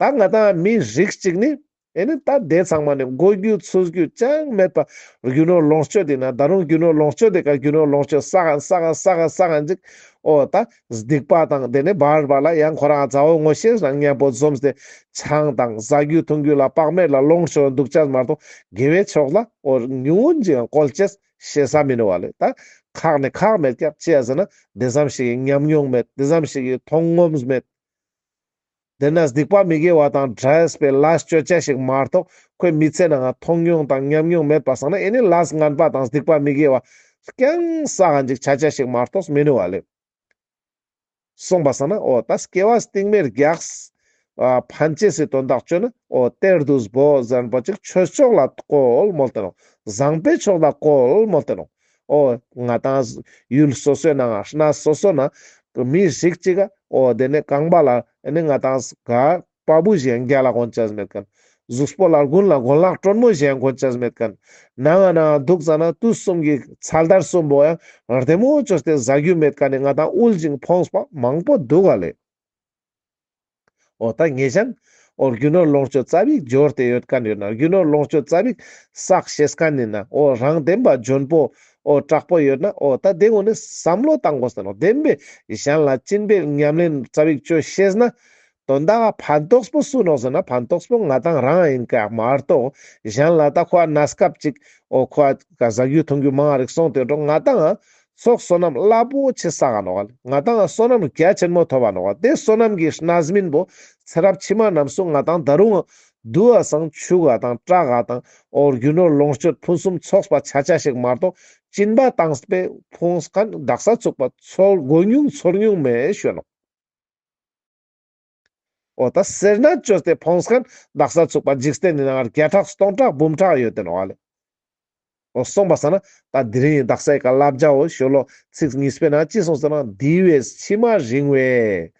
ད་ང་དང་མི་རིགས་གཅིག་ནི་ཨེ་ནི་ད་དེ་ཚང་མ་ནི་དགོས་རྒྱུ་ཚུགས་རྒྱུ་ཅང་མེད་པ། རྒྱུ་ནོར་ལོངས་སྤྱོད་དེ་ན་ད་རུང་རྒྱུ་ནོར་ལོངས་སྤྱོད་དེ་ཀ་རྒྱུ་ནོར་ལོངས་སྤྱོད་བསགས་ཨན་བསགས་ཨན་བསགས་ཨན་བསགས་ཨན་ཅིག། འོ་ད་སྡིག་པ་དང་དེ་ནས་བར་བར་ལ་ཡང་ཁོ་རང་མཛའ་བོ་ངོ་ཤེས་རང་མཉམ་པོ་འཛོམས་ཏེ་ཆང་དང་བཟའ་རྒྱུ་འཐུང་རྒྱུ་ལ་དཔག་མེད་ལ་ལོངས་སྤྱོད་འདུག་ཅེས་མ་གཏོགས་དགེ་བའི་ཕྱོགས་ལ་འོ་ཉུང་ངུན་ཅིག་ཡང་བཀོལ་ཅེས་ཤེས་ས་མི་ནུག་བ་ལེ། ད་ཁག་ནས་ཁག་མེད་ཀྱག་ཅི་ཡ་ཟེར་ན་དེ་ཙམ་ཞིག་གི་ཉམས་མྱོང་མེད། དེ་ཙམ་ཞིག་གི་མཐོང་ངོམས་མེད། དེ་ན་སྡིག་པ་མི་དགེ་བ་དང་འདྲེས་པའི་ལས་སྤྱོད་ཅེས་ཤིག་མ་གཏོགས་ཁོའི་མི་ཚེ་ནང་མཐོང་མྱོང་དང་ཉམས་མྱོང་མེད་པ་སང་ན་ཨེ་ནི་ལས་ངན་པ་དང་སྡིག་པ་མི་དགེ་བ་རྐྱང་བསགས་ཨན་ཅིག་ཆ་ཅེས་ཤིག་མ་གཏོགས་མི་ནུག་བ་ལེ། སོང་པ་སང་ན་འོ་ད་སྐྱེ་བ་སྟིང་མའི་རྒྱགས་ཨ་ཕན་ཅེས་སི་དོན་དག་ཅོ་ན་འོ་གཏེར་དུ་སྦོ་ཟེར་རན་པོ་ཅིག་ཆོས་ཕྱོགས་ལ་བཀོལ་མོལ་ཏེ་ནོག། བཟང་པོའི་ཕྱོགས་ལ་བཀོལ་མོལ་ཏེ་ནོག། འོ་ང་དང་ཡུལ་སོ་སོའི་ནང་ང་གནས་སོ་སོ་ན་མི་རིགས་གཅིག་ག་འོ་དེ་ནས་རྐང་པ་ལ་ཨེ་ནི་ང་དང་ག་པ་བུ་ཞིག་ཡང་རྒྱ་ལ་གོན་ཅེས་མེད་མཁན། གཟུགས་པོ་ལ་དགུན་ལ་གོན་ལག་དྲོན་མོ་ཞིག་ཡང་གོན་ཅེས་མེད་མཁན། ནང་ང་ནང་འདུག་ཙ་ན་དུས་གསུམ་གྱི་ཚ་དར་གསུམ་པོ་ཡང་རྡེ་མོ་ཅོས་ཏེ་ཟ་རྒྱུ་མེད་མཁན་ནི་ང་དང་དབུལ་ཞིང་ཕོངས་པ་མང་པོ་འདུག་ག་ལེ། འོ་ད་ངེད་ཅག་འོ་རྒྱུ་ནོར་ལོངས་སྤྱོད་ཙ་པིག་འབྱོར་ཏེ་ཡོད་མཁན་ཡོད་ན། རྒྱུ་ནོར་ལོངས་སྤྱོད་ཙ་པིག་བསགས་ཤེས་མཁན་ཡིན་ན། འོ་རང་བདེན་པ་འཇོན་པོ་འོ་དྲག་པོ་ཡོད་ན། འོ་ད་དེ་ངོ་ནས་བསམ་བློ་བཏང་དགོས་ཟེར་ནོག། བདེན་པའི་གཞན་ལ་སྦྱིན་པའི་ཉམས་ལེན་ཙ་པིག་ཅོ་ཤེས་ན། དོན་དག་ཕན་ཐོགས་པོ་སུ་ནོག་ཟེར་ན་ཕན་ཐོགས་པོ་ང་དང་རང་ཡིན་ཀྱག་མ་གཏོགས་གཞན་ལ་ད་ཁོ་ཨ་གནས་སྐབས་ཅིག་འོ་ཁོ་ཨ་ཟ་རྒྱུ་འཐུང་རྒྱུ་མང་རིག་སོང་སྟེ་འགྲོ་ང་དང་ཨ་ཚོགས་བསོད་ནམས་རླབས་པོ་ཆེ་བསགས་ནོག་ལེ། ང་དང་ཨ་བསོད་ནམས་རྒྱ་ཆེན་མོ་ཐོབ་པ་ནོག་ལེ། དེ་བསོད་ནམས་ཀྱི་རྣམ་སྨིན་པོ་ཚེ་རབས་ཕྱི་མ་རྣམས་སུ་ང་དང་ད་རུང་འདུ་བ་སང་ཆུག་ག་དང་སྐྲག་ག་དང་འོ་རྒྱུ་ནོར་ལོངས་སྤྱོད་ཕུན་སུམ་ཚོགས་པ་ཆ་ཆ་ཞིག་མ་གཏོགས་སྦྱིན་པ་བཏང་སྟེ་ཕོངས་མཁན་དག་ས་ཚུགས་པ་ཚོར་དགོས་མྱོང་ཚོར་མྱོང་མེད་ཞུ་ནོག། འོ་ད་སེར་སྣ་བཅོས་ཏེ་ཕོངས་མཁན་དག་ས་ཚུགས་པ་འཇིག་རྟེན་ནི་ནང་བརྒྱ་ཕྲག་སྟོང་ཕྲག་འབུམ་ཕྲག་ཡོད་དེ་ནོག་ལེ། འོ་སོང་པ་སང་ན་ད་དེ་རིང་དག་ས་ཡི་ཀ་བསླབ་བྱའོ་ཤོ་ལོ་ཚིག་གཉིས་པའི་ནང་ཅི་གསུངས་ཟེར་ན། འདི་བས་ཕྱི་མ་རིང་བས།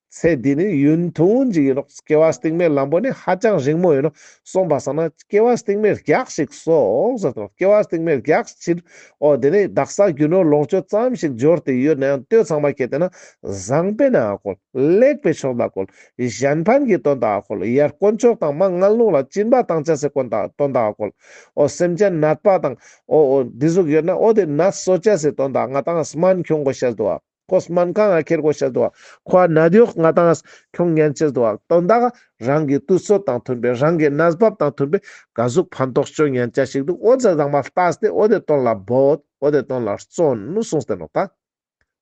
ཚེ་འདི་ནི་ཡུན་ཐུང་ངུན་ཅིག་ཡིན་ནོག། སྐྱེ་བ་སྟིང་མའི་ལམ་བོ་ནི་ཧ་ཅང་རིང་མོ་ཡིན་ནོག། སོང་པ་སང་ན་སྐྱེ་བ་སྟིང་མའི་རྒྱགས་ཤིག་སོགས་ཟེར་ཏེ་ནོག། སྐྱེ་བ་སྟིང་མའི་རྒྱགས་ཕྱིར་འོ་དེ་ནི་དག་ས་རྒྱུ་ནོར་ལོངས་སྤྱོད་ཙམ་ཞིག་འབྱོར་ཏེ་ཡོད་ན་ཡང་དེ་ཚང་མ་ཁྱེར་ཏེ་ན་བཟང་པོའི་ནང་བཀོལ། ལེགས་པའི་ཕྱོགས་ལ་བཀོལ། གཞན་ཕན་གྱི་དོན་དག་བཀོལ། ཡར་དཀོན་མཆོག་དང་མར་ངན་སློང་ལ་སྦྱིན་པ་བཏང་ཅེས་སི་དོན་དག་དོན་དག་བཀོལ། འོ་སེམས་ཅན་ནད་པ་དང་འོ་འོ་འདི་ཟུག་ཡོད་ན་འོ་དེ་ནད་གསོ་ཅེས་སི་དོན་དག་ང་དང་སྨན་ཁྱོང་དགོས་ཤེས་འདུག་བ། ཁོ་སྨན་ཁང་ང་ཁྱེར་དགོས་ཤེས་འདུག་བ། ཁོ་ནད་གཡོག་ང་དང་ཁྱོང་ཉན་ཅེས་འདུག་བ། དོན་དག་རང་གི་དུས་ཚོད་དང་མཐུན་པའི་རང་གི་གནས་བབ་དང་མཐུན་པའི་ག་ཟུག་ཕན་ཐོགས་ཅོ་ཉན་ཅེས་ཤིག་འདུག། འོ་ཙ་ཚང་མ་ལྟས་ཏེ་འོ་དེ་དོན་ལ་འབད། འོ་དེ་དོན་ལ་བརྩོན་ནུ་གསུངས་ཏེ་ནོག་ད།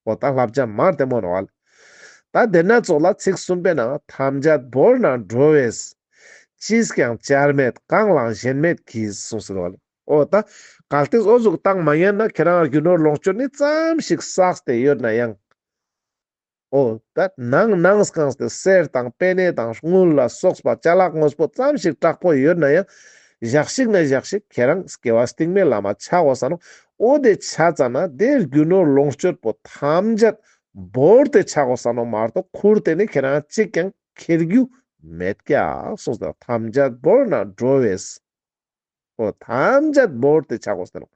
འོ་ད་བསླབ་བྱ་མ་བདེ་མོ་ནོག་ལེ། ད་དེ་ན་ཙོགས་ལ་ཚིག་གསུམ་པའི་ནང་ཐམས་ཅད་བོར་ན་འགྲོ་བས། ཅིས་ཀྱང་བྱར་མེད་གང་ལའང་ཞེན་མེད་ཀྱིས་གསུངས་ཟེར་བ་ལེ། འོ་ད་གལ་ཏེ་འོ་ཟུག་བཏང་མ་ཉན་ན་ཁྱེད་རང་རྒྱུ་ནོར་ལོངས་སྤྱོད་ནི་ཙམ་ཞིག་བསགས་ཏེ་ཡོད་ན་ཡང་། འོ་ད་ནང་ནང་སྐངས་ཏེ་གསེར་དང་པེ་ནེ་དང་དངུལ་ལ་སོགས་པ་ཅ་ལག་དངོས་པོ་ཙམ་ཞིག་དྲག་པོ་ཡོད་ན་ཡང་། ཞག་ཞིག་ན་ཞག་ཞིག་ཁྱེད་རང་སྐྱེ་བ་སྟིང་མའི་ལམ་མ་ཆ་དགོས་ས་ནོག། འོ་དེ་ཆ་ཙ་ན་དེ་རྒྱུ་ནོར་ལོངས་སྤྱོད་པོ་ཐམས་ཅད་བོར་ཏེ་ཆ་དགོས་ས་ནོག་མ་གཏོགས་ཁུར་ཏེ་ནི་ཁྱེད་རང་གཅིག་ཀྱང་ཁྱེར་རྒྱུ་མེད་ཀྱག་གསུངས་ཏེ། ཐམས་ཅད་བོར་ན་འགྲོ་བས། འོ་ཐམས་ཅད་བོར་ཏེ་ཆ་དགོས་ས་ནོག།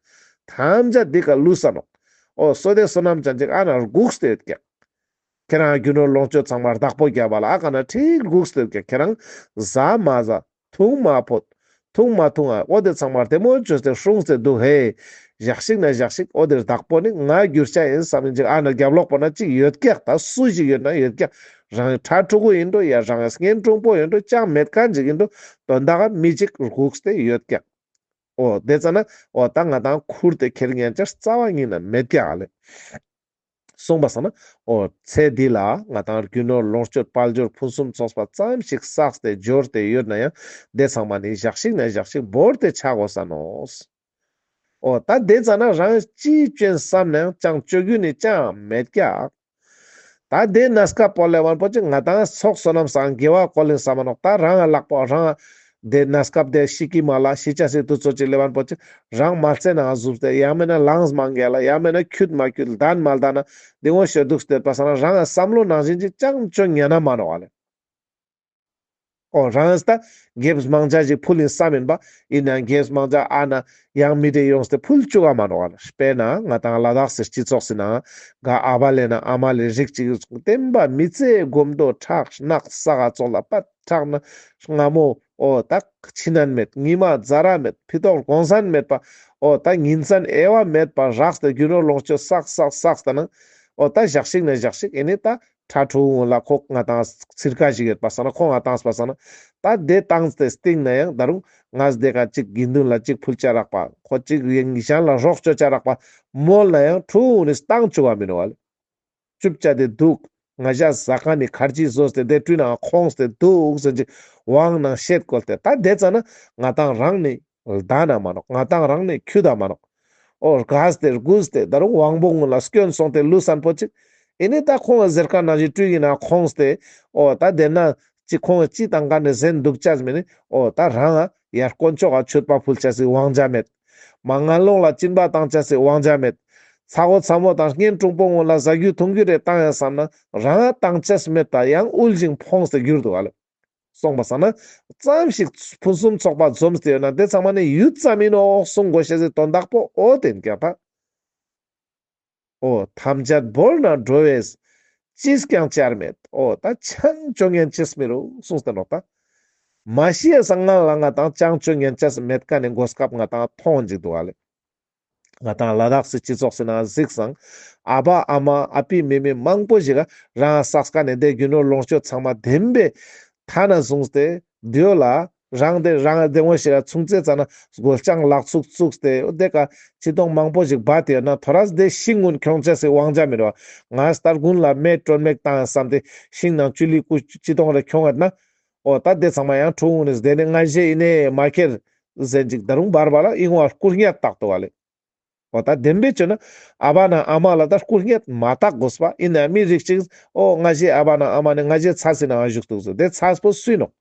ཐམས་ཅད་འདི་ཀ་ལུས་ས་ནོག། འོ་བསོད་བདེ་བསོད་ནམས་ཅན་ཅིག་ཨ་ན་སྒུགས་ཏེ་ཡོད་ཀྱག། ཁྱེད་རང་རྒྱུ་ནོར་ལོངས་སྤྱོད་ཚང་མ་བདག་པོ་རྒྱབ་པ་ལ་ཨ་ཀ་ན་ཁྲིག་སྒུགས་ཏེ་ཡོད་ཀྱག། ཁྱེད་རང་ཟ་མ་ཟ། འཐུང་མ་འཐུང་། འཐུང་མ་འཐུང་ཨ་འོ་དེ་ཚང་མ་བདེ་མོ་བཅོས་ཏེ་སྲུངས་ཏེ་འདུག་ཧེ། ཞག་ཞིག་ན་ཞག་ཞིག་འོ་དེ་བདག་པོ་ནི་ང་འགྱུར་ཆ་ཡིན་བསམ་ཡིན་ཅིག་ཨ་ན་རྒྱབ་ལོགས་པོ་ན་ཅིག་ཡོད་ཀྱག། ད་སུ་ཞིག་ཡོད་ན་ཡོད་ཀྱག། རང་ཕྲུ་གུ་ཡིན་འགྲོ་ཡ་རང་གཉེན་དྲུང་པོ་ཡིན་འགྲོ་ཅང་མེད་མཁན་ཅིག་ཡིན་འགྲོ་དོན་དག་མི་ཅིག་སྒུགས་ཏེ་ཡོད་ཀྱག་འོ་དེ་ཙ་ན་འོ་ད་ང་ཏང་ཁུར་ཏེ་ཁྱེར་ཉན་ཆ་རྩ་བ་ཉིད་ནས་མེད་ཀྱག་ལེ། སོང་པ་སང་ན་འོ་ཚེ་འདི་ལ་ང་ཏང་རྒྱུ་ནོར་ལོངས་སྤྱོད་དཔལ་འབྱོར་ཕུན་སུམ་ཚོགས་པ་ཙམ་ཞིག་བསགས་ཏེ་འབྱོར་ཏེ་ཡོད་ན་ཡང་དེ་ཚང་མ་ནི་ཞག་ཞིག་ན་ཞག་ཞིག་བོར་ཏེ་ཆ་དགོས་ས་ནོག་འོ་ད་དེ་ཙ་ན་རང་ཅི་ཅོ་ཨིན་བསམ་ན་ཡང་ཅང་ཅོ་རྒྱུ་ནི་ཅང་མེད་ཀྱག་ད་དེ་གནས་སྐབས་པོ་ལེབ་པ་པོ་ཅིག་ང་ཏང་ཚོགས་བསོད་ནམས་སང་དགེ་བ་བཀོལ་ཨིན་བསམ་མ་ནོག་ད་རང་ལག་པ་རང་དེ་གནས་སྐབས་དེ་ཤི་ཀྱི་མ་ལ་ཤི་ཆ་སི་དུས་ཚོད་ཅིག་ལེབ་པ་པོ་ཅིག་རང་མལ་ཆ་ནང་ཟུག་སྟེ་ཡང་མེད་ན་ལངས་མ་འགལ་ལ་ཡང་མེད་ན་ཁྱུད་མ་ཁྱུད་ལྡན་མ་ལྡན་ན་དེ་ངོ་ཤེས་འདུག་སྟེ་པ་སང་ན་རང་བསམ་བློ་ནང་བཞིན་ཅིག་ཅང་ཅོ་ཉན་ན་མ་ནོག་ལེ། འོ་རང་ད་དགེ་བ་མང་ཆ་ཞིག་ཕུལ་ཨིན་བསམ་ཨིན་པ་ཡིན་ན་དགེ་བ་མང་ཆ་ཨ་ན་ཡང་མི་དེ་ཡོངས་ཏེ་ཕུལ་བཅུག་ག་མ་ནོག་ལེ། དཔེར་ན་ང་ཏང་ལ་དྭགས་སི་སྤྱི་ཚོགས་སི་ནང་ག་ཨ་བ་ལེ་ན་ཨ་མ་ལེ་རིགས་ཅིག་བསྟན་པ་མི་ཚེ་སྒོམ་དོ་ཁྲག་རྣག་ས་ག་ཙོགས་ལ་པད་ཁྲག་ན་སྔ་མོ་འོ་ད་ཕྱི་ནན་མེད་ཉི་མ་ཛ་ར་མེད་ཕི་ཏོག་གོང་སན་མེད་པ་འོ་ད་ཉིན་མཚན་དབྱེ་བ་མེད་པ་རགས་ཏེ་རྒྱུ་ནོར་ལོངས་སྤྱོད་བསགས་བསགས་བསགས་ད་ན་འོ་ད་ཞག་ཞིག་ན་ཞག་ཞིག་ཨེ་ནི་ད་ཕྲུ་གུ་ལ་ཁོ་ང་ཏང་ཚིར་ཀ་ཞིག་ཡོད་པ་སང་ན་ཁོ་ང་ཏང་སྤ་སང་ན་ད་དེ་བཏང་སྟེ་སྟིང་ན་ཡང་ད་རུང་ངས་དེ་ཀ་ཅིག་དགེ་འདུན་ལ་ཅིག་ཕུལ་ཆ་རག་པ་ཁོ་ཅིག་གཞན་ལ་རོགས་ཅོ་ཆ་རག་པ་མོལ་ན་ཡང་ཕྲུ་གུ་ནི་བཏང་བཅུག་ག་མི་ནོག་ལེ། ཅུབ་ཅ་དེ་འདུག་ང་ཞ་ཟ་ཁ་ནི་ཁར་ཇི་བཟོས་ཏེ་དེ་ཀྲུའི་ནང་ཁོངས་ཏེ་འདུག་ཟེར་ཅིག་དབང་ནང་བཤད་བཀོལ་ཏེ་ད་དེ་ཙ་ན་ང་ཏང་རང་ནི་ལྡན་ན་མ་ནོག་ང་ཏང་རང་ནི་ཁྱུད་ད་མ་ནོག་འོ་དགའ་སྟེ་དགུ་སྟེ་ད་རུང་དབང་པོ་ངུན་ལ་སྐྱོན་སོང་སྟེ་ལུས་སན་པོ་ཅིག་ཨེ་ནི་ད་ཁོང་ཟེར་ཁན་ནང་བཞིན་ཀྲུའི་ནང་ཁོངས་ཏེ་འོ་ད་དེ་ན་ཅི་ཁོང་ཅི་བཏང་ཁན་ནི་ཟེན་འདུག་ཅས་མེད་ནི་འོ་ད་རང་ཡར་དཀོན་མཆོག་ག་མཆོད་པ་ཕུལ་ཅས་སི་དབང་ཆ་མེད། མ་ངན་སློང་ལ་སྦྱིན་པ་བཏང་ཅས་སི་དབང་ཆ་མེད། ཚ་བོ་ཚ་མོ་དང་གཉེན་དྲུང་པོ་ངུན་ལ་ཟ་རྒྱུ་འཐུང་རྒྱུ་རེ་བཏང་ཡ་བསམ་ན་རང་བཏང་ཅས་མེད་ད་ཡང་དབུལ་ཞིང་ཕོངས་ཏེ་གྱུར་འདུག་ཨ་ལེ། སོང་པ་སང་ན་ཙམ་ཞིག་ཕུན་སུམ་ཚོགས་པ་འཛོམས་ཏེ་ཡོད་ན་དེ་ཚང་མ་ནི་ཡུད་ཙམ་ཨིན་ནོག་གསུང་དགོས་ཤེས་སི་དོན་དག་པོ་འོ་དེ་ཨིན་ཀྱག་ད། འོ་ཐམས་ཅད་བོར་ན་འགྲོ་བས་ཅིས་ཀྱང་བྱར་མེད། འོ་ད་ཅང་ཅོ་ཉན་ཅེས་མི་རུག་གསུངས་ཏེ་ནོག་ད། མ་ཤི་ཡ་སང་སྔ་ལ་ང་ཏང་ཅང་ཅོ་ཉན་ཅེས་མེད་ཁན་ནི་གོ་སྐབས་ང་ཏང་མཐོང་ཅིག་འདུག་ཨ་ལེ། ང་ཏང་ལ་དྭགས་སི་སྤྱི་ཚོགས་སི་ནང་གཟིགས་སང་ཨ་བ་ཨ་མ་ཨ་ཕི་མེ་མེ་མང་པོ་ཞིག་ག་རང་བསགས་ཁན་ནི་དེ་རྒྱུ་ནོར་ལོངས་སྤྱོད་ཚང་མ་དེམ་པེ་ཐ་ན་བཟུང་སྟེ་དེའོ་ལ་རང་དེ་རང་དེ་ངོ་ཤེས་ར་ཆུང་ཙེ་ཙ་ན་སྒོ་ལྕང་ལག་ཚུགས་བཙུགས་ཏེ་འོ་དེ་ཀ་ཅི་ཏོང་མང་པོ་ཞིག་བ་དེ་ཡོད་ན་ཐོ་རས་དེ་ཤིང་ངུན་ཁྱོང་ཅེས་སི་དབང་ཆ་མི་རུག་པ། ང་ལྟར་དགུན་ལ་མེ་དྲོན་མེ་བཏང་བསམ་སྟེ་ཤིང་ནང་ཅུ་ལི་ཀུ་ཅི་ཏོང་རེ་ཁྱོང་ཡོད་ན་འོ་ད་དེ་ཚང་མ་ཡང་ཕྲུ་གུ་ནི་དེ་ནི་ང་ཞེ་ཨིན་ནེ་མ་ཁྱེར་ཟེར་ཅིག་ད་རུང་བར་བར་ལ་ཨིན་བ་སྐུར་ཉེ་བཏགས་ཏོ་བ་ལེ། འོ་ད་དེམ་པེ་ཅོ་ན་ཨ་བ་ན་ཨ་མ་ལ་ད་སྐུར་ཉེ་མ་བཏགས་དགོས་པ་ཨིན་ན་མི་རིགས་ཅིག་འོ་ང་ཞེ་ཨ་བ་ན་ཨ་མ་ནི་ང་ཞེ་ཚ་སི་ནང་བཞུགས་འདུག་ཟེར་དེ་ཚ་པོ་སུ་ཨིན་ནོག་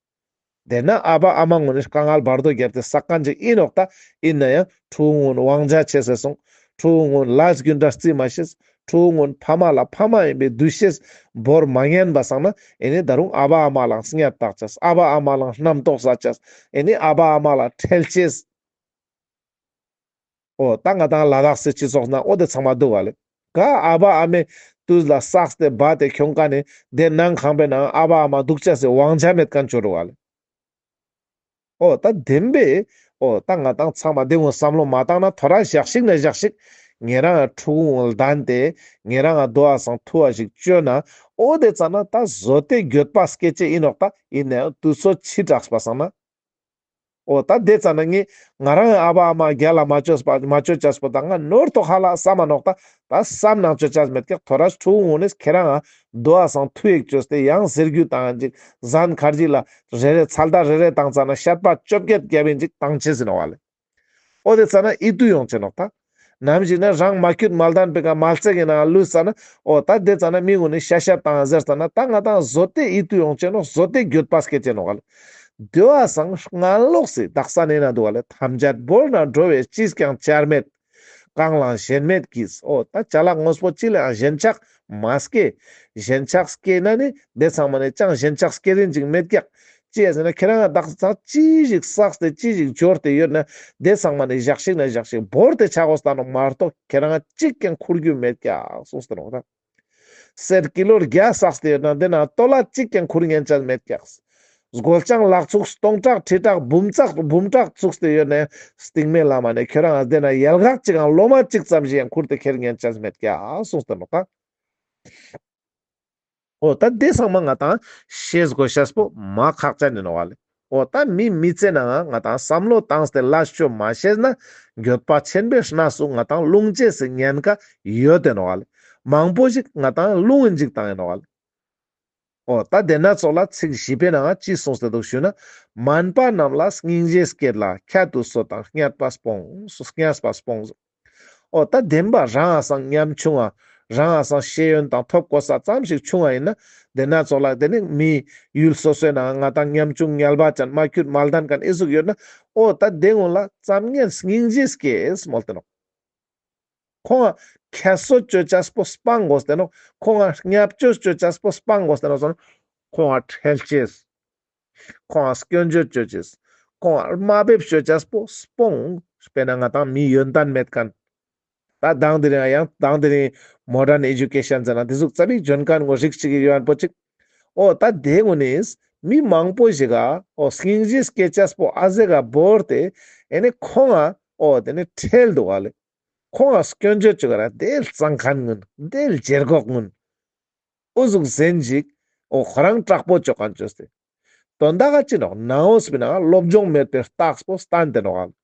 དེ་ན་ཨ་བ་ཨ་མ་ངུན་ནི་དཀའ་ངལ་བར་དོ་རྒྱབ་སྟེ་བསགས་ཁན་ཅིག་ཨིན་ནོག་ད། ཨིན་ན་ཡང་ཕྲུ་གུ་ངུན་དབང་ཆ་ཆེ་སེ་སོང་། ཕྲུ་གུ་ངུན་ལས་རྒྱུ་འབྲས་རྩི་མ་ཤེས། ཕྲུ་གུ་ངུན་ཕ་མ་ལ་ཕ་མ་ཨིན་པའི་འདུ་ཤེས་བོར་མ་ཉན་པ་སང་ན་ཨེ་ནི་ད་རུང་ཨ་བ་ཨ་མ་ལའང་སྙད་བཏགས་ཅས། ཨ་བ་ཨ་མ་ལའང་རྣམ་རྟོག་ཟ་ཅས། ཨེ་ནི་ཨ་བ་ཨ་མ་ལ་ཁྲེལ་ཅས། འོ་ད་ང་ཏང་ལ་དྭགས་སི་སྤྱི་ཚོགས་ན་འོ་དེ་ཚང་མ་འདུག་བ་ལེ། ག་ཨ་བ་ཨ་མའི་དུས་ལ་བསགས་ཏེ་བ་དེ་ཁྱོང་ཁན་ནི་དེ་ནང་ཁང་པའི་ནང་ཨ་བ་ཨ་མ་འདུག་ཅས་སི་དབང་ཆ་མེད་ཁན་ཅོ་རུག་བ་ལེ། འོ་ད་དེམ་པེ་འོ་ད་ང་ཏང་ཚང་མ་དེ་ངོ་བསམ་བློ་མ་བཏང་ན་ཐོ་རས་ཞག་ཞིག་ན་ཞག་ཞིག་ཉེ་རང་ཕྲུ་གུ་ངུན་ལྡན་ཏེ་ཉེ་རང་དོ་བ་སང་ཐུ་བ་ཞིག་ཅོ་ན་འོ་དེ་ཙ་ན་ད་བཟོ་ལྟའི་འགྱོད་པ་སྐྱེ་ཅེས་ཨིན་ནོག་ད། ཨིན་ན་ཡང་དུས་ཚོད་ཕྱི་དྲགས་པ་སང་ན། འོ་ད་དེ་ཙ་ན་ངས་ང་རང་ཨ་བ་ཨ་མ་རྒྱལ་ལ་མ་ཅོས་པ་མ་ཅོ་ཅས་པོ་ད་ང་ནོར་ཐོག་ཧ་ལ་བསམ་མ་ནོག་ད། ད་བསམ་ནང་ཅོ་ཅས་མེད་ཀྱག་ཐོ་རས་ཕྲུ་གུ་ངུན་ནི་ཁྱེ་རང་ང་དོ་བ་སང་ཐུ་ཡིག་ཅོས་ཏེ་ཡང་ཟེར་རྒྱུ་བཏང་ཅིག་ཟན་ཁར་ཇི་ལ་རེ་རེ་ཚལ་ད་རེ་རེ་བཏང་ཙ་ན་ཤད་པ་བཅོ་བརྒྱད་བརྒྱབ་ཨིན་ཅིག་བཏང་ཅེས་ཨིན་ནོག་བ་ལེ། འོ་དེ་ཙ་ན་ཨིད་ཏུ་ཡོང་ཅེས་ནོག་ད། ནམ་ཞིག་ན་རང་མ་ཁྱུད་མ་ལྡན་པའི་ཀ་མ་རྩེ་གི་ནང་ལུས་ཙ་ན་འོ་ད་དེ་ཙ་ན་མི་ངུན་ནི་ཤ་ཤ་བཏང་ཟེར་ཙ་ན་ད་ང་ཏང་བཟོ་ལྟའི་ཨིད་ཏུ་ཡོང་ཅེས་ནོག་བཟོ་ལྟའི་འགྱོད་པ་སྐྱེ་ཅེས་ནོག་བ་ལེ། དོ་བ་སང་སྔ་ལོགས་སི་དག་ས་ནས་ན་འདུག་བ་ལེ། ཐམས་ཅད་བོར་ན་འགྲོ་བས་ཅིས་ཀྱང་བྱར་མེད། གང་ལའང་ཞེན་མེད་ཀྱིས། འོ་ད་ཅ་ལག་དངོས་པོ་ཅི་ལའང་ཞེན་ཆགས་མ་སྐྱེ། ཞེན་ཆགས་སྐྱེ་ན་ནི་དེ་ཚང་མ་ནི་ཅང་ཞེན་ཆགས་སྐྱེ་རིན་ཅིག་མེད་ཀྱག་ཅི་ཡ་ཟེར་ན་ཁྱེ་རང་ང་དག་ས་ཅི་ཞིག་བསགས་ཏེ་ཅི་ཞིག་འབྱོར་ཏེ་ཡོད་ན་དེ་ཚང་མ་ནི་ཞག་ཞིག་ན་ཞག་ཞིག་བོར་ཏེ་ཆ་དགོས་ས་ནོག་མ་གཏོགས་ཁྱེ་རང་ང་ཅིག་ཀྱང་ཁུར་རྒྱུ་མེད་ཀྱག་གསུངས་ཏེ་ནོག་ད། གསེར་ཀི་ལོར་བརྒྱ་བསགས་ཏེ་ཡོད་ན་དེ་ན་ཏོ་ལ་གཅིག་ཀྱང་ཁུར་ཉན་ཅས་མེད་ཀྱག་སྒོ་ལྕང་ལག་ཚུགས་སྟོང་ཕྲག་ཁྲི་ཕྲག་འབུམ་ཚག་འབུམ་ཕྲག་ཚུགས་ཏེ་ཡོད་ན་སྟིང་མའི་ལམ་ནས་ཁྱོ་རང་ང་དེ་ན་ཡལ་ག་གཅིག་ཀྱང་ལོ་མ་གཅིག་ཙམ་ཞིག་ཡང་ཁུར་ཏེ་ཁྱེར་ཉན་ཅས་མེད་ཀྱག་གསུངས་ཏེ་ནོག་ད། འོ་ད་དེ་ཚང་མ་ང་ཏང་ཤེས་དགོས་ཤེས་པོ་མ་ཁག་ཅན་ཡིན་ནོག་ལེ། འོ་ད་མི་མི་ཚེ་ནང་ང་ང་ཏང་བསམ་བློ་བཏང་སྟེ་ལས་ཅོ་མ་ཤེས་ན་འགྱོད་པ་ཆེན་པོའི་གནས་སུ་ང་ཏང་ལྷུང་ཅེས་སི་ཉེན་ཁ་ཡོད་དེ་ནོག་ལེ། མང་པོ་ཞིག་ང་ཏང་ལྷུང་ཡིན་ཅིག་བཏང་ཡིན་ནོག་ལེ། འོ་ད་དེ་ན་ཙོགས་ལ་ཚིག་བཞི་པའི་ནང་ང་ཅི་གསུངས་ཏེ་འདུག་ཞུ་ན། དམན་པ་རྣམས་ལ་སྙིང་རྗེ་སྐྱེད་ལ། ཁྱད་དུ་གསོད་དང་བརྙས་པ་སྤོངས། བརྙས་པ་སྤོངས། འོ་ད་དམན་པ་རང་ང་སང་ཉམ་ཆུང་ང་རང་ང་སང་ཤེས་ཡོན་དང་ཐོབ་གོ་ས་ཙམ་ཞིག་ཆུང་ང་ཡིན་ན། དེ་ན་ཙོགས་ལ་དེ་ནི་མི་ཡུལ་སོ་སོའི་ནང་ང་ང་ཏང་ཉམ་ཆུང་ངལ་བ་ཅན་མ་ཁྱུད་མ་ལྡན་མཁན་ཨི་ཟུག་ཡོད་ན། འོ་ད་དེ་ངུན་ལ་ཙམ་ཉན་སྙིང་རྗེ་སྐྱེས་མོལ་ཏེ་ནོག། ཁོང་ང་ཁྱད་གསོད་ཅོ་ཅེས་པོ་སྤང་དགོས་ཏེ་ནོག། ཁོང་ང་བརྙས་བཅོས་ཅོ་ཅེས་པོ་སྤང་དགོས་ཏེ་ནོག་ཟེར་ན། ཁོང་ང་ཁྲེལ་ཅེས། ཁོང་ང་སྐྱོན་བརྗོད་ཅོ་ཅེས། ཁོང་ང་དམའ་འབེབས་ཅོ་ཅེས་པོ་སྤོངས། དཔེར་ན་ང་ཏང་མི་ཡོན་ཏན་མེད་མཁན། ད་དང་དེ་རིང་ཡང་དང་དེ་རིང་མོ་ཌརན་ཨེ་ཇུ་ཀེ་ཤན་ཟེར་ན་དེ་ཟུག་ཙ་པིག་འཇོན་མཁན་ངོ་རིགས་ཅིག་ཡོད་པོ་ཅིག། འོ་ད་དེ་ངུན་ནི་མི་མང་པོ་ཞིག་ག་འོ་སྙིང་རྗེ་སྐྱེ་ཅེས་པོ་ཨ་ཟེ་ག་བོར་ཏེ་ཨེ་ནི་ཁོང་ང་འོ་དེ་ནི་ཁྲེལ་འདུག་ག་ལེ། ཁོང་ང་སྐྱོན་བརྗོད་ཅོ་ག་ར་དེ་ལ་ཙང་མཁན་ངུན། དེ་ལ་བརྗེར་གོག་ངུན། འོ་ཟུག་ཟེན་ཞིག། འོ་ཁོ་རང་དྲག་པོ་ཅོ་མཁན་ཅོས་ཏེ། དོན་དག་ག་ཅི་ནོག། ནང་འོ་སྤི་ནང་སློབ་སྦྱོང་མེད་པའི་རྟགས་པོ་སྟན་ཏེ་ནོག་ག་ལེ།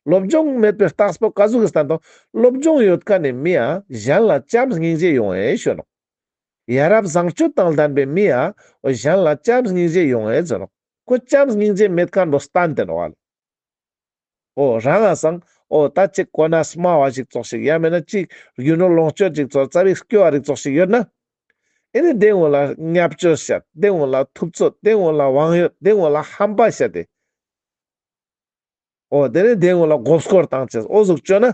སློབ་སྦྱོང་མེད་པའི་རྟགས་པོ་ག་ཟུག་གི་སྟན་ཏོ། སློབ་སྦྱོང་ཡོད་མཁན་ནི་མི་ཡ་གཞན་ལ་བྱམས་སྙིང་རྗེ་ཡོང་ངེ་ཤོ་ནོག། ཡ་རབས་བཟང་སྤྱོད་དང་ལྡན་པའི་མི་ཡ་འོ་གཞན་ལ་བྱམས་སྙིང་རྗེ་ཡོང་ངེ་ཟེར་ནོག། ཁོ་བྱམས་སྙིང་རྗེ་མེད་མཁན་པོ་སྟན་ཏེ་ནོག་ག་ལེ། འོ་རང་ང་སང་འོ་ད་ཅིག་གོ་གནས་དམའ་བ་ཞིག་ཙོགས་ཤིག་ཡང་མེད་ན་ཅིག་རྒྱུ་ནོར་ལོངས་སྤྱོད་ཅིག་ཙོགས་ཙ་པིག་སྐྱོ་བ་རིགས་ཙོགས་ཤིག་ཡོད་ན། ཨེ་ནི་དེ་ངུན་ལ་བརྙས་བཅོས་བཤད། དེ་ངུན་ལ་ཐུབ་ཚོད། དེ་ངུན་ལ་དབང་ཡོད། དེ་ངུན་ལ་ཧམ་པ་བཤད་དེ། འོ་དེ་ནི་དེ་ངུན་ལ་མགོ་སྐོར་བཏང་ཅེས་འོ་ཟུག་ཅོ་ན།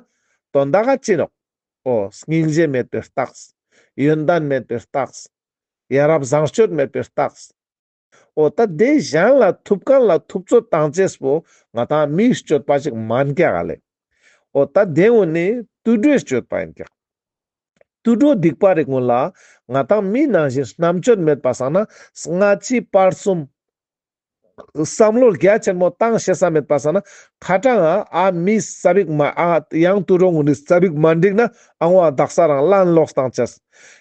དོན་དག་ག་ཅི་ནོག། འོ་སྙིང་རྗེ་མེད་པའི་རྟགས། ཡོན་ཏན་མེད་པའི་རྟགས། ཡ་རབས་བཟང་སྤྱོད་མེད་པའི་རྟགས། འོ་ད་དེ་གཞན་ལ་ཐུབ་མཁན་ལ་ཐུབ་ཚོད་བཏང་ཅེས་པོ་ང་ཏང་མིའི་སྤྱོད་པ་ཞིག་མན་ཀྱག་ག་ལེ། འོ་ད་དེ་ངུན་ནི་དུད་འགྲོའི་སྤྱོད་པ་ཡིན་ཀྱག། དུད་འགྲོ་སྡིག་པ་རིགས་ངུན་ལ་ང་ཏང་མི་ནང་བཞིན་རྣམ་དཔྱོད་མེད་པ་སང་ན་སྔ་ཕྱི་བར་གསུམ་བསམ་བློ་རྒྱ་ཆེན་མོ་བཏང་ཤེས་ས་མེད་པ་སང་ན་ཁ་ཏང་ང་ཨ་མི་ཙ་པིག་མ་ཨ་ཡང་དུད་འགྲོ་ངུན་ནི་ཙ་པིག་མ་འགྲིག་ན་ཨ་ངོ་ཨ་དག་ས་རང་ལན་ལོག་བཏང་ཅེས།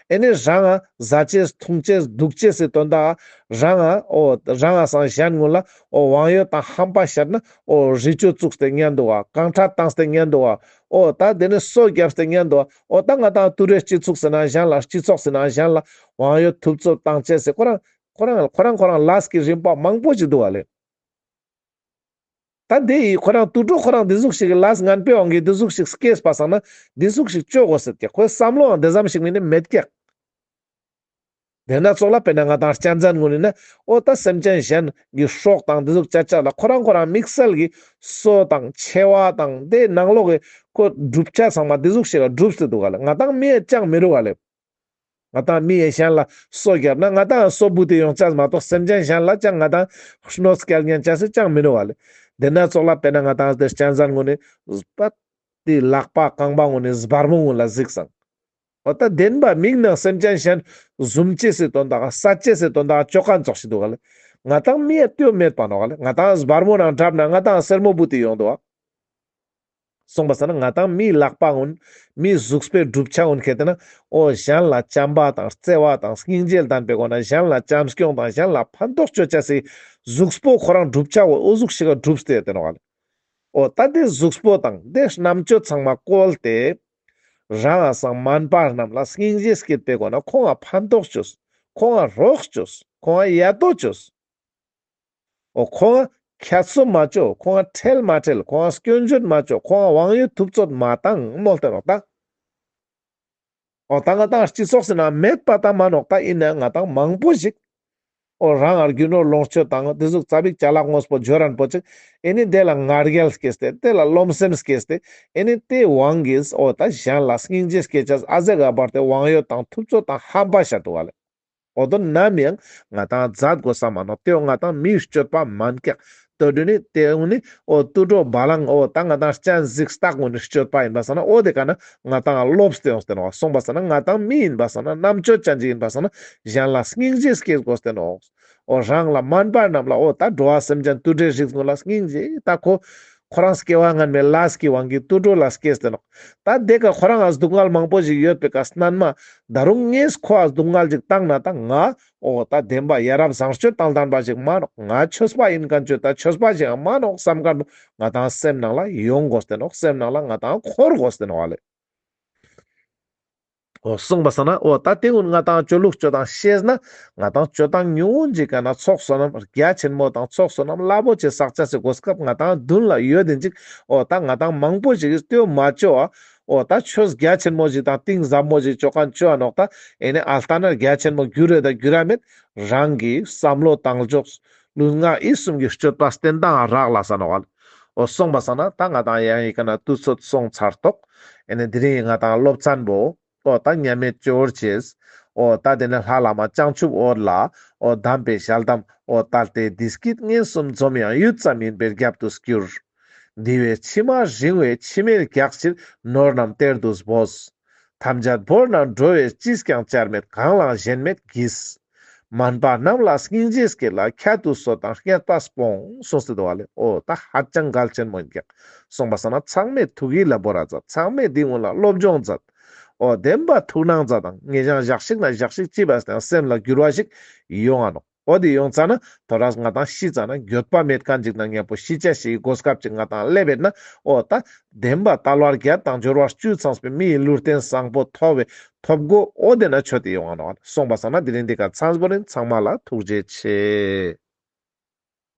ཨེ་ནི་རང་ང་ཟ་ཅེས་འཐུང་ཅེས་འདུག་ཅེས་སི་དོན་དག་རང་ང་འོ་རང་ང་སང་གཞན་ངུན་ལ་འོ་དབང་ཡོད་དང་ཧམ་པ་བཤད་ན་འོ་རི་ཅོ་བཙུགས་ཏེ་ཉན་འདུག་ག། གང་ཁྲ་བཏང་སྟེ་ཉན་འདུག་ག། འོ་ད་དེ་ནི་སོ་བརྒྱབ་སྟེ་ཉན་འདུག་ག། འོ་ད་ང་ཏང་དུད་འགྲོའི་སྤྱི་ཚོགས་ཟེར་ན་གཞན་ལ་སྤྱི་ཚོགས་ཟེར་ན་གཞན་ལ་དབང་ཡོད་ཐུབ་ཚོད་བཏང་ཅེས་སི་ཁོ་རང་ཁོ་རང་ཁོ་རང་ཁོ་རང་ལས་ཀྱི་རིམ་པ་མང་པོ་ཞིག་འདུག་ག་ལེ། ད་དེ་ཡི་ཁོ་རང་དུད་འགྲོ་ཁོ་རང་དེ་ཟུག་ཞིག་གི་ལས་ངན་པའི་དབང་གིས་དེ་ཟུག་ཞིག་སྐྱེས་པ་སང་ན་དེ་ཟུག་ཞིག་ཅོ་དགོས་ཟེར་ཀྱག། ཁོའི་བསམ་བློའང་དེ་ཙམ་ཞིག་མིན་ནི་མེད་ཀྱག། དེ་ན་ཙོགས་ལ་དཔེར་ན་ང་ཏང་གཅན་གཟན་ངུན་ནི་ན་འོ་ད་སེམས་ཅན་གཞན་གྱི་སྲོག་དང་དེ་ཟུག་ཅ་ཅ་ལ་ཁོ་རང་ཁོ་རང་དམིགས་བསལ་གྱི་སོ་དང་མཆེ་བ་དང་དེ་ནང་ལོགས་ཀྱི་ཁོ་གྲུབ་ཆ་ཚང་མ་དེ་ཟུག་ཞིག་ག་གྲུབ་སྟེ་འདུག་ག་ལེ། ང་ཏང་མི་ཡ་ཅང་མི་རུག་ག་ལེ། ང་ཏང་མི་ཡ་གཞན་ལ་སོ་བརྒྱབ་ན་ང་ཏང་སོ་བུད་དེ་ཡོང་ཅེས་མ་གཏོགས་སེམས་ཅན་གཞན་ལ་ཅང་ང་ཏང་གནོད་སྐྱེལ་ཉན་ཅེས་སི་ཅང་མི་རུག་ག་ལེ། དེ་ན་ཙོགས་ལ་དཔེར་ན་ང་ཏང་དེ་གཅན་གཟན་ངུན་ནི་པ་དེ་ལག་པ་རྐང་པ་ངུན་ནི་སྦར་མོ་ངུན་ལ་གཟིགས་སང་། འོ་ད་བདེན་པ་མིག་ནང་སེམས་ཅན་གཞན་བཟུང་ཅེས་སི་དོན་དག་ས་ཅེས་སི་དོན་དག་ཅོ་མཁན་ཙོགས་ཤིག་འདུག་ག་ལེ། ང་ཏང་མི་ཡ་ལྟོས་མེད་པ་ནོག་ག་ལེ། ང་ཏང་སྦར་མོ་ནང་འཁྲབ་ན་ང་ཏང་སེར་མོ་བུད་དེ་ཡོང་འདུག་ག། སོང་པ་སང་ན་ང་ཏང་མིའི་ལག་པ་ངུན་མིའི་གཟུགས་པོའི་གྲུབ་ཆ་ངུན་ཁེ་ཏེ་ན་འོ་གཞན་ལ་བྱམས་པ་དང་བརྩེ་བ་དང་སྙིང་རྗེ་ལྡན་པའི་སྒོ་ནས་གཞན་ལ་བྱམས་སྐྱོང་དང་གཞན་ལ་ཕན་ཐོགས་ཅོ་ཅེས་སི་གཟུགས་པོ་ཁོ་རང་གྲུབ་ཆ་འོ་ཟུག་ཞིག་ག་གྲུབ་སྟེ་ཡོད་དེ་ནོག་ག་ལེ། འོ་ད་དེ་གཟུགས་པོ་དང་དེ་རྣམ་དཔྱོད་ཚང་མ་བཀོལ་ཏེ་རང་ང་སང་དམན་པ་རྣམས་ལ་སྙིང་རྗེ་སྐྱེད་པའི་སྒོ་ནས་ཁོང་ང་ཕན་ཐོགས་ཅོས། ཁོང་ང་རོགས་ཅོས། ཁོང་ང་ཡ་ཏོ་ཅོས། འོ་ཁོང་ང་ཁྱད་གསོད་མ་ཅོ། ཁོང་ང་ཁྲེལ་མ་ཁྲེལ། ཁོང་ང་སྐྱོན་བརྗོད་མ་ཅོ། ཁོང་ང་དབང་ཡོད་ཐུབ་ཚོད་མ་བཏང་མོལ་ཏེ་ནོག་ད། འོ་ད་ང་ཏང་སྤྱི་ཚོགས་སི་ནང་མེད་པ་ད་མ་ནོག་ད། ཡིན་ན་ང་ཏང་མང་པོ་ཞིག་འོ་རང་ང་རྒྱུ་ནོར་ལོངས་སྤྱོད་དང་དེ་ཟུག་ཙ་པིག་ཅ་ལག་དངོས་པོ་འབྱོར་རན་པོ་ཅིག་ཨེ་ནི་དེ་ལ་ང་རྒྱལ་སྐྱེས་ཏེ་དེ་ལ་རློམ་སེམས་སྐྱེས་ཏེ་ཨེ་ནི་དེ་དབང་གིས་འོ་ད་གཞན་ལ་སྙིང་རྗེ་སྐྱེ་ཅེས་ཨ་ཟེ་ག་བར་ཏེ་དབང་ཡོད་དང་ཐུབ་ཚོད་དང་ཧམ་པ་བཤད་འདུག་ག་ལེ། འོ་དོ་ནམ་ཡང་ང་ཏང་མཛད་དགོས་ས་མ་ནོག། དེའོ་ང་ཏང་མིའི་སྤྱོད་པ་མན་ཀྱག། དོ་དུ་ནི་དེའོ་ནི་འོ་དུད་འགྲོ་བ་ལང་འོ་ད་ང་ཏང་གཅན་གཟིག་སྟག་ངུན་ནི་སྤྱོད་པ་ཡིན་པ་སང་ན་འོ་དེ་ཀ་ན་ང་ཏང་ལོབས་ཏེ་ཡོངས་ཏེ་ནོག། སོང་པ་སང་ན་ང་ཏང་མི་ཡིན་པ་སང་ན་རྣམ་དཔྱོད་ཅན་ཅིག་ཡིན་པ་སང་ན་གཞན་ལ་སྙིང་རྗེ་སྐྱེ་དགོས་ཏེ་ནོག། འོ་རང་ལ་དམན་པ་རྣམས་ལ་འོ་ད་འགྲོ་བ་སེམས་ཅན་དུད་འགྲོའི་རིགས་ངུན་ལ་སྙིང་རྗེ་ད་ཁོ་ ཁོ་རང་སྐྱེ་བ་སྔན་མའི་ལས་ཀྱི་དབང་གིས་དུད་འགྲོ་ལ་སྐྱེས་ཏེ་ནོག། ད་དེ་ཀ་ཁོ་རང་ང་སྡུག་བསྔལ་མང་པོ་ཞིག་ཡོད་པའི་ཀ་སྣན་མ་ད་རུང་ངས་ཁོ་ཨ་སྡུག་བསྔལ་ཞིག་བཏང་ན་ད་ང་འོ་ད་བདེན་པ་ཡ་རབས་བཟང་སྤྱོད་དང་ལྡན་པ་ཞིག་མ་ནོག། ང་ཆོས་པ་ཡིན་མཁན་ཆོས་ད་ཆོས་པ་ཞིག་མ་ནོག་བསམ་མཁན་པོ་ང་ཏང་སེམས་ནང་ལ་ཡོང་དགོས་ཏེ་ནོག། སེམས་ནང་ལ་ང་ཏང་འཁོར་དགོས་ཏེ་ནོག་ཨ་ལེ། འོ་གསུངས་པ་སང་ན་འོ་ད་དེ་ཀུན་ང་ཏང་སྤྱོད་ལུགས་སྤྱོད་སྟངས་ཤེས་ན་ང་ཏང་སྤྱོད་སྟངས་ཉུང་ངུན་ཅིག་ག་ན་ཚོགས་བསོད་ནམས་རྒྱ་ཆེན་མོ་དང་ཚོགས་བསོད་ནམས་རླབས་པོ་ཆེ་བསགས་ཅེས་སི་གོ་སྐབས་ང་ཏང་མདུན་ལ་ཡོད་དེ་ཅིག། འོ་ད་ང་ཏང་མང་པོ་ཞིག་གིས་ལྟོས་མ་ཅོ་ཨ། འོ་ད་ཆོས་རྒྱ་ཆེན་མོ་ཞིག་དང་གཏིང་ཟབ་མོ་ཞིག་ཅོ་མཁན་ཅོ་ཨ་ནོག། ད་ཨེ་ནེ་ཨ་ལྟ་ན་རྒྱ་ཆེན་མོ་འགྱུར་རེ་ད་འགྱུར་ར་མེད། རང་གི་བསམ་བློ་བཏང་ཕྱོགས་ལུས་ངག་ཡིད་གསུམ་གྱི་སྤྱོད་པ་བསྟེན་སྟངས་རག་ལས་ས་ནོག་ཨ། འོ་གསུངས་པ་སང་ན་ད་ང་ཏང་ཡང་ཡི་ག་ན་དུས་ཚོད་སོང་ཚར་ཏོག། ཨེ་ནེ་དེ་རིང་ང་ཏང་སློབ་ཚན་པོ་འོ་ད་མཉམ་མེད་ཇོ་བོ་རྗེས། འོ་ད་དེ་ནེ་ལྷ་བླ་མ་བྱང་ཆུབ་འོད་ལ། འོ་གདམས་པའི་ཞལ་གདམས། འོ་ད་ལྟའི་བདེ་སྐྱིད་མངོན་སུམ་འཛོམས་ཡང་ཡུད་ཙམ་ཡིན་པས་བརྒྱད་དུ་འགྱུར། འདི་བས་ཕྱི་མ་རིང་བའི་འཆི་མེད་རྒྱགས་ཕྱིར། ནོར་རྣམས་གཏེར་དུ་སྦོས། ཐམས་ཅད་བོར་ན་འགྲོ་བའི་ཅིས་ཀྱང་བྱར་མེད། གང་ལའང་ཞེན་མེད་གྱིས། མན་པ་རྣམས་ལ་སྙིང་རྗེ་སྐྱེ་ལ། ཁྱད་དུ་གསོད་དང་རྙེད་པ་སྤོང་། གསུངས་ཏེ་འདུག་པ་ལེ། འོ་ད་ཧ་ཅང་གལ་ཆེན་མོ་ཡིན་ཀྱག། གསུངས་པ་སང་ན་ཚང་མས་ཐུགས་ཡིད་ལ་བོར་ར་མཛད། ཚང་མས་འདི་ཀུན་ལ་སློབ་སྦྱོང་མཛད། འོ་བདེན་པ་ཐུགས་སྣང་མཛད་དང་ངེས་ཀྱང་ཞག་ཞིག་ན་ཞག་ཞིག་ཅི་བས་ཀྱང་སེམས་ལ་འགྱུར་བ་ཞིག་ཡོང་ང་ནོག། འོ་དེ་ཡོང་ཙ་ན་ཐོ་རས་ང་ཏང་ཤི་ཙ་ན་འགྱོད་པ་མེད་མཁན་ཅིག་ན་མཉམ་པོ་ཤི་ཅེས་ཤིག་གོ་སྐབས་ཅིག་ང་ཏང་སླེབས་པས་ན་འོ་ད་བདེན་པ་དལ་བ་བརྒྱད་དང་འབྱོར་བ་བཅུ་ཚང་བའི་མི་ཡི་ལུས་རྟེན་བཟང་པོ་ཐོབ་པའི་ཐོབ་གོ། འོ་དེ་ན་ཆོས་དེ་ཡོང་ང་ནོག། གསུངས་པ་སང་ན་དེ་རིང་འདི་ཀ་ཚང་པོ་རིན། ཚང་མ་ལ་ཐུགས་རྗེ་ཆེ།